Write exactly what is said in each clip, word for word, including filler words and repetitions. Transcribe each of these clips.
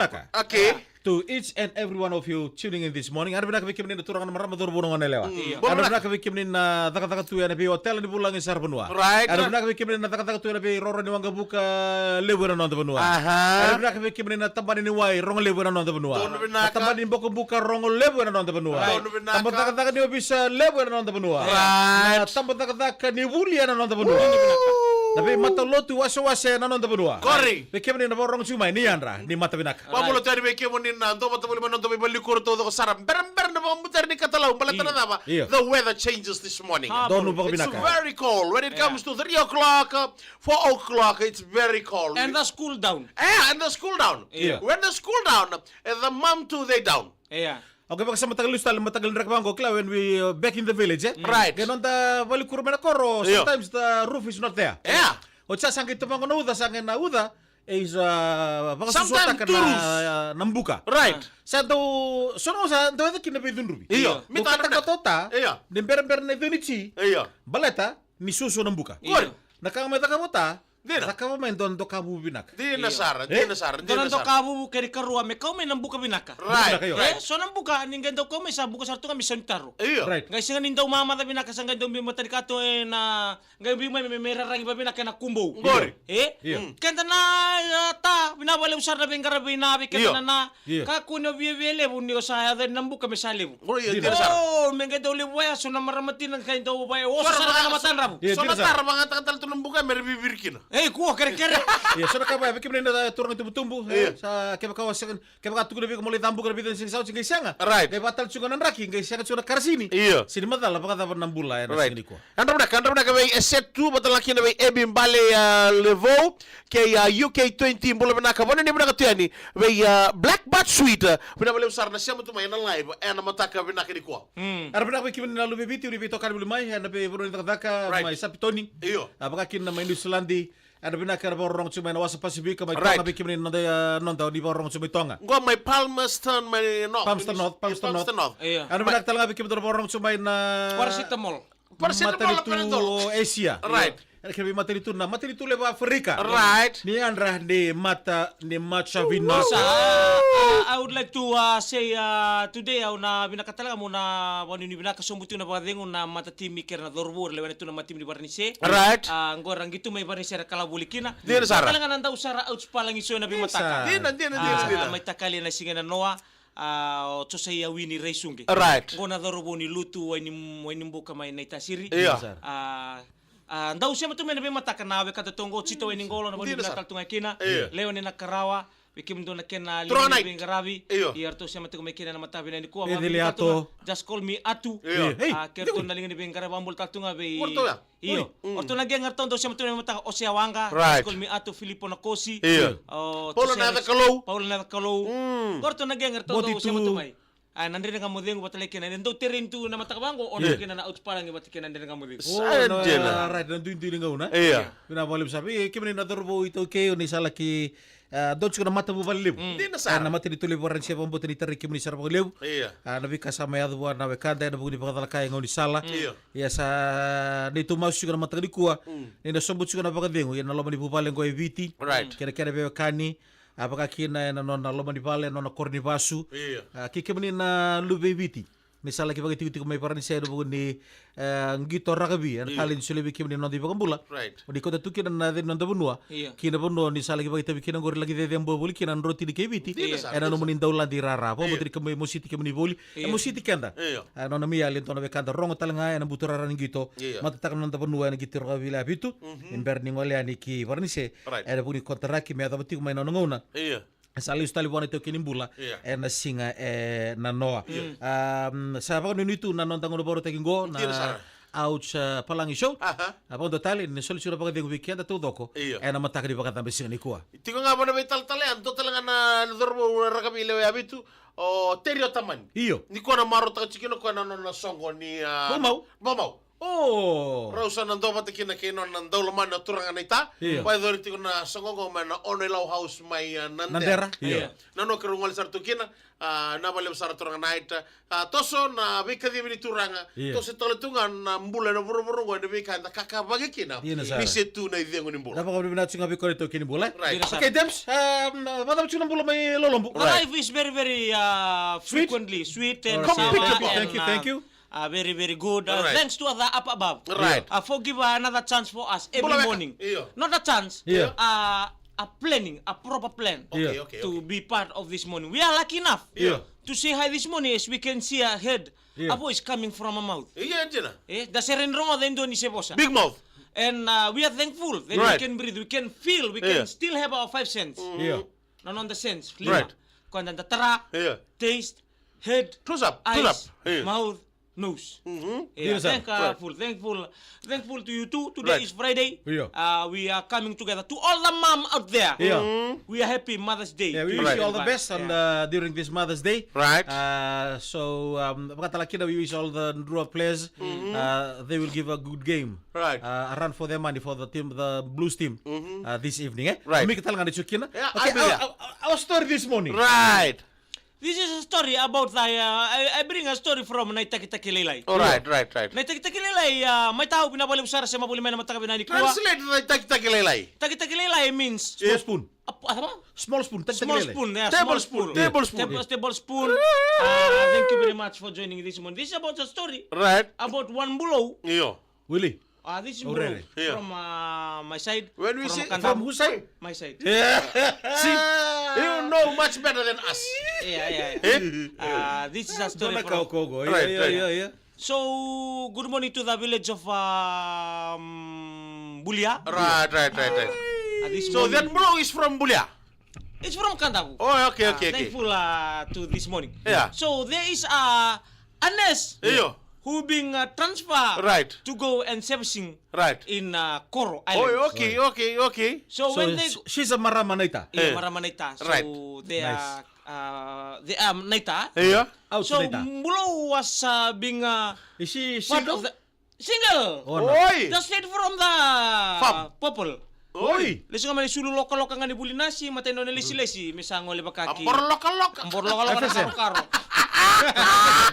Okay. To each and every one of you tuning in this morning. Yadra vinaka vei kemuni na turaga na marama, cauravou, na goneyalewa. Io. Yadra vinaka vei kemuni na cakacaka tu ena veiotela ni vulagi sara vanua. Right. Yadra vinaka vei kemuni na cakacaka tu ena veiroro ni waqavuka levu ena noda vanua. Aha. Yadra vinaka vei kemuni na tabana ni wai rogo levu ena noda vanua. Donu vinaka. Na tabana ni bokobuka rogo levu ena noda vanua. Donu vinaka. Taba cakacaka ni ovisa levu ena noda vanua. Right. Na taba cakacaka ni vuli ena noda vanua. Woo. Na veimatalotu wasewase ena noda vanua. Qori. Vei kemuni na vakarorogo tiko mai, ni yadra, ni mata vinaka. Right. Vakabula tale vei kemuni na dau vata voli mai na noda veivalenikoroi taucoko sara. Berabera na vakabutari ni katalau, baleta na cava? Io. The weather changes this morning. Donu vakavinaka. It's very cold. When it comes to three o'clock, uh, four o'clock, it's very cold. And the school down. Yeah, and the school down. Io. When the school down, uh, the mom too, they down. Yeah. Okay, vakasamataka lesu tale, mataka ni draki vaqo, kila, when we, uh, back in the village, eh? Right. Qai noda valenikuro mai na koro, io, sometimes the roof is not there. Yeah. Oti sa, sa qai tamaqu na uca, sa qai na uca, e isa, uh, vakasusuataka na, uh, na buka. Right. Sa dau, so na, sa dau yaco kina na veicudruvi. Io. Dau katakata ota, io, ni berabera na icegu ni tsi. Io. Baleta ni suasua na buka. Io. Na ka ga mai cakava ota, dina, cakava mai dua na dokavuvu vinaka. Dina sara, dina sara, dina sara. Dua na dokavuvu kei na ikarua me kau mai na buka vinaka. Right, right. E, so na buka, ni qai dau kau mai sa buka sara tu ga me sau ni taro. Io. Right. Qai sega ni dau mamaca vinaka, sa qai dau biu matanikatuba ena, qai biu mai me, me raragi vavinaka ena kubou. Qori. E? Io. Mm. Keda na, e, ta, vinaka vakalevu sara na veiqaravi na, vei keda na, na. Io. Kakua ni o viavia levu ni o sa yaco yani na buka me sa levu. Qori, io, dina sara. O, me qai dau levu vaya, so na marama tina qai dau vaya, o, so sara na matadravu. Io, dina sara. So na tara vakayagataka tale tu na buka me ra viviri kina. Ei, kua, kerekere. Io, so na ka vaya, vei kemuni na turaga tubutubu, e, sa kevaka o sega, kevaka tukuna vei iko mo lai cabuka na vica na siga sa oti, qai sega. Right. Qai vaka tale tiko na draki, qai sega tiko na karasini. Io. Sega ni macala vakacava na bula ena siga nikua. Yadra vinaka, yadra vinaka vei Esetu, vata tale ga kina vei Ebi Bale, a, Levou, kei a U K twenty, bula vinaka, vakanuinui vinaka tu yani vei, a, Black Bat Sweet, a, vinaka vakalevu sara na sema tu mai ena live ena mataka vinaka nikua. Mm. Yadra vinaka vei kemuni na luve i Viti, ni veitokani voli mai ena veivanua ni cakacaka, right, mai Sapitoni. Io. A, vaka kina mai Niusiladi. Yadra vinaka na vakarorogo tiko mai na wasa Pasifika, mai Toga, right, vei kemuni na noda, a, noda ni vakarorogo tiko mai Toga. Qo mai Palmerston, mai North. Palmerston North, Palmerston North. Io. Yadra vinaka tale ga vei kemuni na vakarorogo tiko mai na Paracetamol. Paracetamol, matanitu Panadol. Asia. Right. Io. Kei na veimatanitu, na matanitu levu Afrika. Right. Ni yadra, ni mata, ni mata vinaka. Sa, a, a, I would like to, uh, say, uh, today au na vinaka tale ga meu na vakanuinui vinaka, sobu tu na vakacegu na matatimi kei ira na cauravou era lewena tu na matatimi ni varanise. Right. A, qo era qito mai varanise era kalavu voli kina. Dina sara. Tale ga na dau sara Ouch Palagi Show ena veimataka. Dina, dina, dina, dina. A, mai takali ena siga nanoa. A, o Josaia Wini Raisuqe. Right. Qo na cauravou ni Lutu, Waini, Wainibuka mai Naitasiri. Io. Dina sara. A, a, dau sema tu mai na veimataka na wekada toqo, Tito Wainiqolo, na vakanuinui vinaka tale tu ga kina. Io. Lewe ni Nakarawa, vei kemudou na kena liga ni veiqaravi. Io. Ia, ratou sema tiko mai kina ena mataka vinaka nikua. Just call me Atu. Io. Ei, a, kei ratou na liga ni veiqaravi, vakabula tale tu ga vei. Io. Mm. O ratou na gang eratou dau sema tu mai na mataka, Osea Waqa, right, Call Me Atu, Filipo Nakosi. Io. O Paula Nacakalou. Paula Nacakalou. Mm. O ratou na gang eratou dau sema tu mai. A, na Dredre Ga Mo Cegu vata tale kina. Dau tereni tu na mataka vaqo, o ratou kina na Ouch Palagi vata kei na Dredre Ga Mo Cegu. O, na, right, na duidui ni gauna. Io. Vinaka vakalevu sara. Vei kemuni na cauravou iTaukei, o ni sa laki, a, dau tiko na matavuvale levu. Mm. Dina sara. A, na matanitu levu Varanise, vakabauta ni tarai kemuni sara vakalevu. Io. A, na veika sa mai yaco vua na wekada ena vuku ni vakacalaka e gaunisala. Mm. Io. Ia sa neitou masu tiko na mataka nikua, mm, ni na sobu tiko na vakacegu ena loma ni vuvale qo e Viti. Right. Kei na kena veiwekani, a, vaka kina ena nona loma ni vale, ena nona koro ni vasu. Io. A, kei kemuni na luve i Viti, ni sa laki vakaitikotiko mai Varanise ena vuku ni, e, qito rakavi, ena, io, talent, solia vei kemuni na noda iVakabula. Right. Ni kauta tu kina na yaca ni noda vanua. Io. Ki na vanua ni sa laki vakaitavi kina qori, laki cecebua voli kina na drotini kei Viti. Dina sara. Ena nomuni dauladi rara. Io. Vakabauta ni kemuni mositi kemuni voli. Io. E mositi keda. Io. A, nona mai yali e dua na wekada rogo tale ga ena buturara ni qito. Io. Matataka na noda vanua ena qito rakavi lewe vitu. Mhm. Ni bera ni gole yani ki Varanise. Right. Ena vuku ni konitaraki me yacova tiko mai na nona gauna. Io. Sa lesu tale vua na itaukei ni bula. Io. Ena siga e nanoa. Io. A, mm, sa vakanuinui tu na noda gauna vakarautaki qo, na, dina sara, Ouch, a, Palagi Show. Aha. A, vakadua tale, ni soli tiko na vakacegu vei keda taucoko. Io. Ena mataka ni vakacabe siga nikua. Tiko ga vua na veitalatala, e dua tale ga na cauravou rakavi lewe vitu, o Teri Otamani. Io. Nikua na marautaka tiko kina o koya na nona soqo ni, a, maumau. Maumau. Oh. Rau sa na dua vata kina kei nona daulomani na turaga naita. Io. Vakayacori tiko na soqoqo mai na Ono Ilau House mai, ah, Nadera. Nadera, io. Io. Na noa keirau gole sara tu kina, ah, na vakalevu sara turaga naita. Ah, toso na veikacivi ni turaga. Io. Toso tale tu ga na bula ena vuravura oqo ena veika eda kakavaki kina. Io, na sara. Ni se tu na icegu ni bula. Na vakavinavinaka tu ga vei koya na itaukei ni bula, eh? Right. Io, na sara. Okay, Debs, um, vakacava tu na bula mai Lolobu? Right. Life is very, very, uh, sweet. Frequently sweet and, all right, sour, thank you, and, thank you, uh, thank you. Uh, very, very good. Uh, all right. Thanks to the up above. Right. Uh, for give another chance for us every morning. Bula veka. Io. Not a chance. Io. Uh, a planning, a proper plan. Okay, io. Okay, to okay. Be part of this morning. We are lucky enough, io, to say hi this morning as we can see ahead. Io. A voice coming from a mouth. Io, dina. Eh, da sega ni rogoca e dua ni se vosa. Big mouth. And, uh, we are thankful that, right, we can breathe, we can feel, we can, io, still have our five sense. Mm-hmm. Io. Na noda sense, lima. Right. Koya da tara, io, taste, head, close up, close up, eyes, io, mouth, nose. Mm-hmm. Yeah, io, sir. Thank, uh, right, full, thankful, thankful to you too. Today, right, is Friday. Io. Uh, we are coming together. To all the mom out there, io, mm-hmm, we are happy Mother's Day. Yeah, we wish you all the best on, yeah, the, during this Mother's Day. Right. Uh, so, um, vakatale kina, we wish all the Drua players, mm-hmm, uh, they will give a good game. Right. Uh, a run for their money for the team, the Blues team, mm-hmm, uh, this evening, eh? Right. Mika tale ga na itsukina. Yeah, okay, I, I, our, our, our story this morning. Right. This is a story about the, uh, I, I bring a story from Na iTakitaki Lailai. All right, right, right. Na iTakitaki Lailai, uh, mai tau vina vale usara se mavuli mai na mataka vina ni kua. Translate Na iTakitaki Lailai. Takitaki Lailai means, yeah, small spoon. A, a, small spoon, takitaki lailai. Small spoon, yeah, small spoon. Tablespoon. Tablespoon. Table, tablespoon. Ah, thank you very much for joining this morning. This is about a story, right, about one bulou. Io. Willie. Ah, this is Aurere. Bulou, yeah, from, uh, my side. When we from say Kandavo. From whose side? My side. Yeah. See, you know much better than us. Yeah, yeah, yeah. Eh? Uh, this is a story from Dona Kaukoko. Right, yeah, right, yeah, yeah. So, good morning to the village of, um, Bulia. Right, right, right, right. Uh, this so morning that bulou is from Bulia? It's from Kandavo. Oh, okay, okay, okay. Thankful, uh, to this morning. Yeah. So there is, uh, a nurse, io, who being, uh, transferred, right, to go and servicing, right, in, uh, Koro Island. Oh, okay, okay, okay. So when they sh-, she's a marama naita. Yeah, eh, marama naita. So right, they are, nice, uh, they are naita. Yeah. Out so naita. Bulou was, uh, being, uh, is she part single? Of the Single. Oh, no. Oi. Just straight from the farm. Popol. Oi. Lesu ga mai sulu lokaloka ga ni vuli nasi, matai nona lesilesi, me sa gole vaka ki. A boro lokaloka. A boro lokaloka na F S M. Karokaro.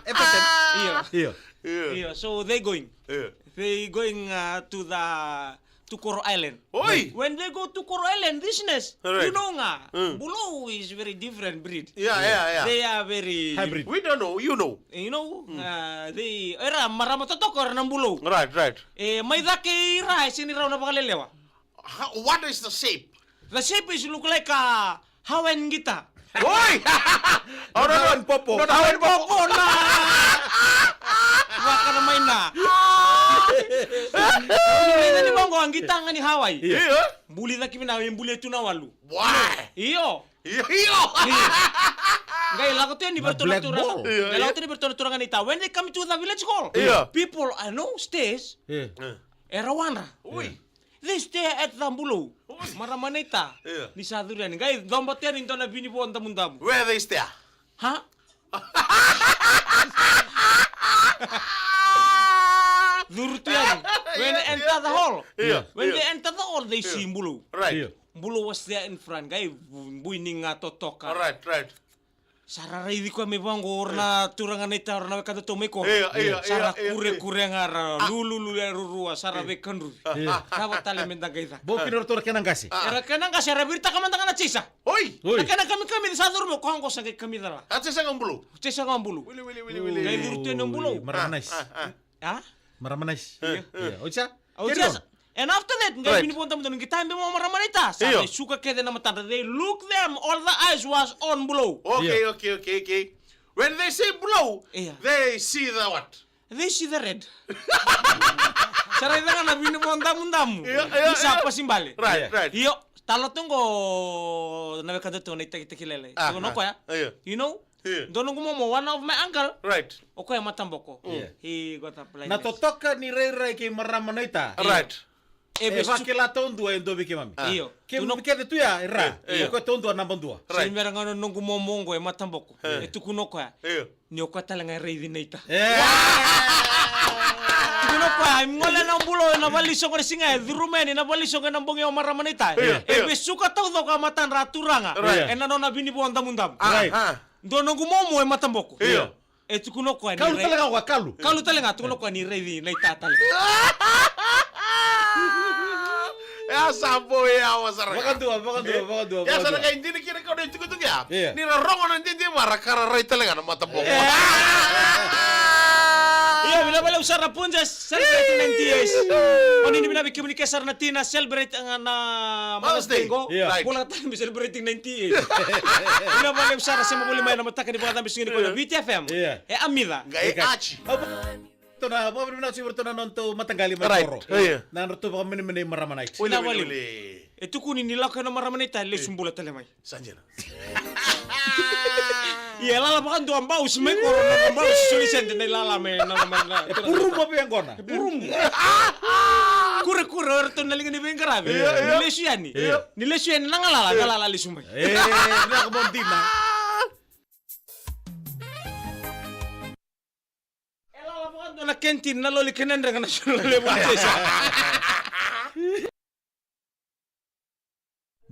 F S M. Io. Io. Io. Io. So they going. Io. They going, uh, to the, to Koro Island. Oi. When they go to Koro Island, this nurse, right, you know ga, mm, bulou is very different breed. Yeah, yeah, yeah. They are very hybrid. We don't know, you know. You know, mm, uh, they, era marama totoka era na bulou. Right, right. E, mai cake i ra, e sega ni rawa na vakalelewa. How, what is the shape? The shape is look like a Hawaiian guitar. Oi! Oh, no, no. Hawaiian popo. Not Hawaiian popo, na. Vaka na mai na. Ni raica ni vaqo a guitar ga ni Hawaii. Io. Buli cake vina, e buli tu na walu. Why? Io. Io, io. Io. Qai lako tu yani vei ratou na turaga. Io, io. Qai lako tu yani vei ratou na turaga naita. When they come to the village hall, io, people, uh, no stairs. Io. Era wadra. Oi. They stare at the bulou. Oi. Marama naita. Io. Ni sa curu yani. Qai coba tu yani e dua na vinivo damudamu. Where they stare? Ha? Curu tu yani. When they enter the hall. Io. When they enter the hall, they see bulou. Right. Io. Bulou was there in front. Qai bui ni ga totoka. Right, right. Sa ra raici koya mai vaqo, o ira na turaga naita, o ira na wekadatou mai Koro. Io, io, io. Sa ra kurekure ga, ra lululu, era rua, sa ra veikadruvi. Io. Cava tale me da qai caka? Bau kina o ratou na kena qase. Era kena qase, era viritaka mada ga na chaser. Oi! Oi. Na kena kamikamica sa curu mai, o koya qo sa qai kamica la. A chaser ga o bulou. Chaser ga o bulou. Wili, wili, wili, wili. Qai curu tu yani o bulou. Oi, marama nice. Ah, ah, ah. A? Marama nice. Io. Io. Oti sa? Oti sa. And after that, qai vinivo damudamu, qai tabe mai o marama naita. Sa qai suka kece na matadra. They look them, all the eyes was on bulou. Okay, okay, okay, okay. When they say bulou, they see the what? They see the red. Sa raica ga na vinivo damudamu. Io, io, io. Ni sa pasi bale. Right, right. Io, talo tu qo na wekadatou na iTakitaki Lailai. Ah, ah. Tukuna o koya. Io. You know? Io. Dua noqu momo, one of my uncle. Right. O koya mataboko. Mm. He got a blindness. Na totoka ni rairai kei marama naita. Right. E vakila taudua e dua vei keimami. Ah. Io. Keimami kece tu ya e ra. Io. O koya taudua naba dua. Right. Sa i mera ga na noqu momo qo e mataboko. Eh. E tukuna o koya. Io. Ni o koya tale ga e raici naita. Eh. Tukuna o koya, e gole na bula ena valenisoqo na siga e curuma yani na valenisoqo ena bogi o marama naita. Io, io. E vesuka taucoko a matadra a turaga. Right. Ena nona vinivo damudamu. Ah, right. Ah. Dua noqu momo e mataboko. Io. E tukuna o koya ni kalu rai- tale ga o koya, kalu. Kalu tale ga, tukuna o koya ni raici naita tale. E a sa boi yawa sara ga. Vakadua, vakadua, vakadua, e a sa na vakadua. Qai dina kina kau na itukutuku ya. Io. Ni ra rogo na didivara ka ra rai tale ga na mataboko. Io, vinaka vakalevu sara Punjas, celebrating ninety years. O ni vinaka vei kemuni ke sara na tina, celebrate ga na Mother's Day qo. Mother's Day. Io. Right. Bula tale me celebrating ninety years. Vinaka vakalevu sara, sema voli mai na mataka ni vakacabe siga nikua na Viti F M. Io. E Amica. Qai aci. Ratou na vakavinavinaka tiko vei ratou na nodratou mataqali mai Koro. Right. Io. Na nodratou vakamenemenei Marama Night. Wili, wili, wili. E tukuni ni lako ena Marama Night, lesu bula tale mai. Sa dina. Ia, lala vakadua, bounce mai Koro, na bounce, soli sede na ilala mai, na, na, na, e purumu vei yaqona. E purumu. Kurekure, o ratou na liga ni veiqaravi. Io, io. Ni lesu yani. Io. Ni lesu yani, na galala, io, galala lesu mai. E, vinaka mo dina. E lala vakadua na canteen, na loli kena dreka na solo levu ni chaser.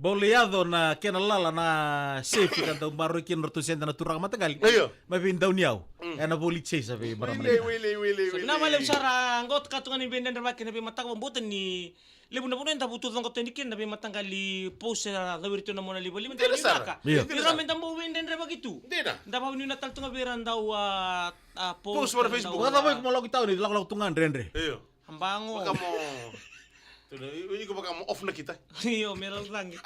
Bau lai yaco na kena lala na safe ka dau maroroi kina ratou sede na turaga mataqali. Io. Mai vei Dauniyau. Mm. Ena voli chaser vei Marama Night. Wili, wili, wili, wili. Sa vinaka vakalevu sara, qo ka tu ga ni veidredrevaki na veimataka, vakabauta ni levu na vanua eda vutu coqo tu yani kina na veimataqali post era cawiri tu na mona livaliva. Dina sara. Io. Dina sara. Ira me da bau veidredrevaki tu. Dina. Da vakanuinui tale tu ga vei ira dau, a, a, post, post vaka na Facebook. Dau, a, vakacava iko mo lako i tauni, lakolako tu ga dredre. Io. Abago. Vaka mo. Tu na, i, iko vaka mo off na kita. Io, me lau cagi.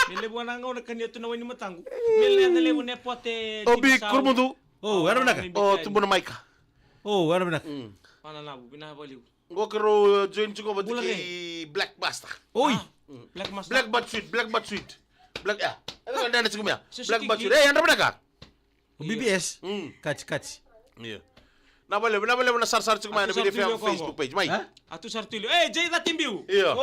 Me levu na gauna kania tu na wai ni mataqu. Me levu na levu na pote. O Bi Kurumudu. O, era vinaka. O, tubu na maika. O, era vinaka. Mm. Ana navu, vinaka vakalevu. Qo keirau join tiko vata kei Black Buster. Oi. Ah, Black Buster. Black Butt Suit, Black Butt Suit. Black, ya. Eda dana tiko mai ya. Black Butt Suit. Ei, yadra vinaka. O B B S. Mm. Kati, kati. Io. Vinaka vakalevu, vinaka vakalevu na sarasara tiko mai na Viti F M Facebook page. Mai. A tu sara tu i liu. E, Jay Catibiu. Io.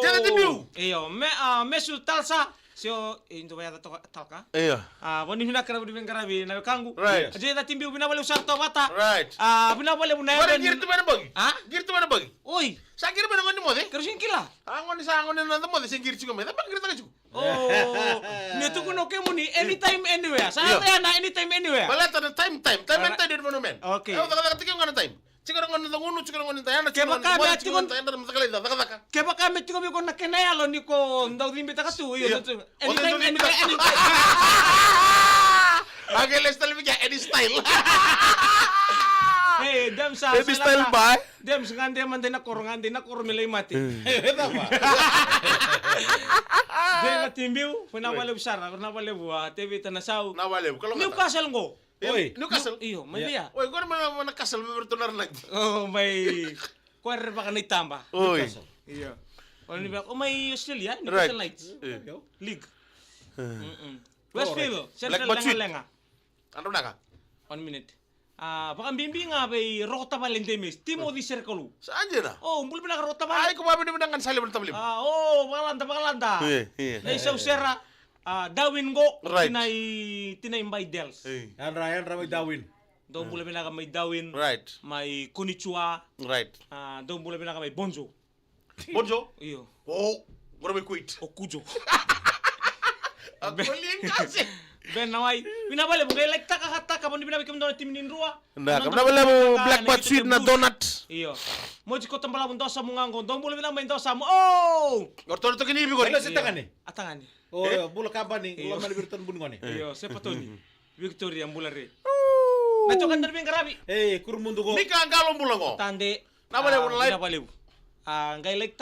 Jay Catibiu. Io, me, a, Mesu Talsa. Sio, e, dua vaya toka talka. Io. A, vakanuinui vinaka na veiqaravi na wekaqu. Right. A, Jay Catibiu, vinaka vakalevu sara Tovata. Right. A, vinaka vakalevu na Evan. Qiri tu mai na bogi. A? Qiri tu mai na bogi. Oi. Sa qiri mai na gone ni moce? Keirau sega ni kila. A, gone sa gone na moce, se qiri tiko mai. Sa beka qiri taka tiko. O, ni tukuna o kemuni, anytime, anywhere. Sa yaco ya na anytime, anywhere. Baleta na time, time. Time and tide, monument. Okay. E, o cakacaka tiko ga na time. Tiko na gauna na cagunu, tiko na gauna na tayana, tiko na gauna na moce, tiko na gauna na tayana, na mataka lailai, cakacaka. Kevaka me tiko vei iko na kena yalo ni ko dau cibitaka tu, io, io. Anytime, anytime, anytime. Ake lesu tale vei kea, any style. Hey, Dams, any style, bye. Dams, gade mada na koro, gade na koro me lai mate. E cava? Jay Catibiu, vinaka vakalevu sara, vinaka vakalevu, a, Tevita Nasau. Vinaka vakalevu, kalougata. Newcastle qo. Oi. Newcastle? Io, mai vei ya. Oi, qori mai na, mai na Castle, mai vei ratou na Ranadi. O, mai Kwarevaka na itaba. Oi. Newcastle. Io. O ni vei, o mai Australia, Newcastle Knights. Right. Io. League. Mm-mm. Westfield, Central Legalega. Andra vinaka. One minute. A, vakabibi ga vei Roko Tavale Demis, Timothy Serekalou. Sa dina. O, bula vinaka Roko Tavale. Ai, ko vavinavinaka ga ni sa levu na tavalima. A, o, vakalada, vakalada. Io, io. Na isau sere. A, Darwin qo, right. Tinai, tinai Bai Dels. Ei. Yadra, yadra mai Darwin. Dou bula vinaka mai Darwin. Right. Mai konnichiwa. Right. A, dou bula vinaka mai bonjour. Bonjour? Io. O, qori mai Kuwait. O kujo. A, kolinga se. Ben na wai. Vinaka vakalevu, qai like taka, heart taka, vakanuinui vinaka vei kemudou na timi ni Drua. Vinaka vakalevu, Black Butt Sweet na donut. Io. Moji Kotabalavu, Dawasamu ga qo, dou bula vinaka mai Dawasamu. O! O ratou na toki ni vei qori. Io. A tagane. O, e? Bula kabani, bula mani vei iratou na bunigone. Io, Sepatoni. Victoria, bula re. Na toka na veiqaravi. E, Kurumudu qo. Mika Qalo, bula qo. Tade. Vinaka vakalevu na live. Vinaka vakalevu. A, qai like